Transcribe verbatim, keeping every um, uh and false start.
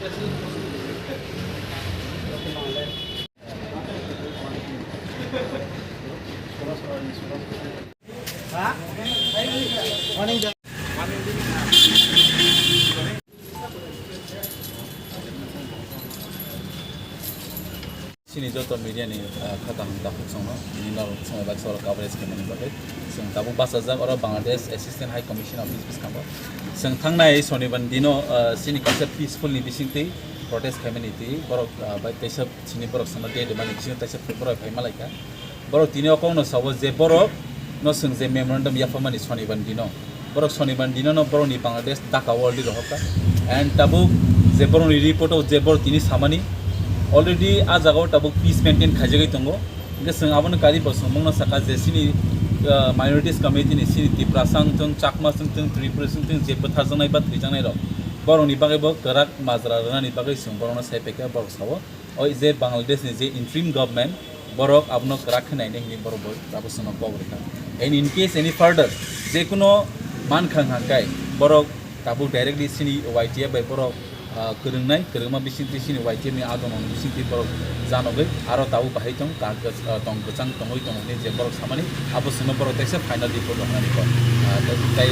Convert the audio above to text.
Chini joto media ni, ah, kha kaham takhuk chwngno, nini norok chwngno baksa oro coverage khaimani bagwi. Chwng tabuk bachajak oro Bangladesh Assistant High Commission Office bwskango. Chwng thangnai Sonibar dino, ah, chini kisa peaceful ni bisingtwi protest khaimani twi borok, ah, bai teisa chini borok chwngno de de mani bisingo teisa borok phai malaikha. Borok tini o kokno sao je borok no chwng je memorandum yapharmani Sonibar dino. Borok Sonibar dino no borokni Bangladesh Dhaka o already rohorkha. And tabuk je borokni report o je borok tini samani already a jaga o tabuk peace maintain khaijagwi tongo. Hingke chwng abono kari bo swngmungno sakha je chini, ah, minorities community ni chini Tiprasa wngthung, Chakma wngthung, Tripura wngthung je bwtharjaknai ba thwijaknai rok borokni bagwi bo kwrak majra rwnani bagwi chwng borokno sai paikha borok sao. O je Bangladesh ni je interim government, borok abono kwrak khe nainai hinwi borok bo abo chwngno kok rwkha. And in case any further je kuno mankha hwnkhai borok tabuk directly chini Y T F bai borok, ah, kwrwngnai, kwrwngma bisingtwi chini Y T F ni adongrokni bisingtwi borok janogwi aro tabuk bahai tong kak, ah, tong kwchang tongwi tongo hinwi je borok samani abo chwngno borok teisa final report rok nani kok, ah, tei, tei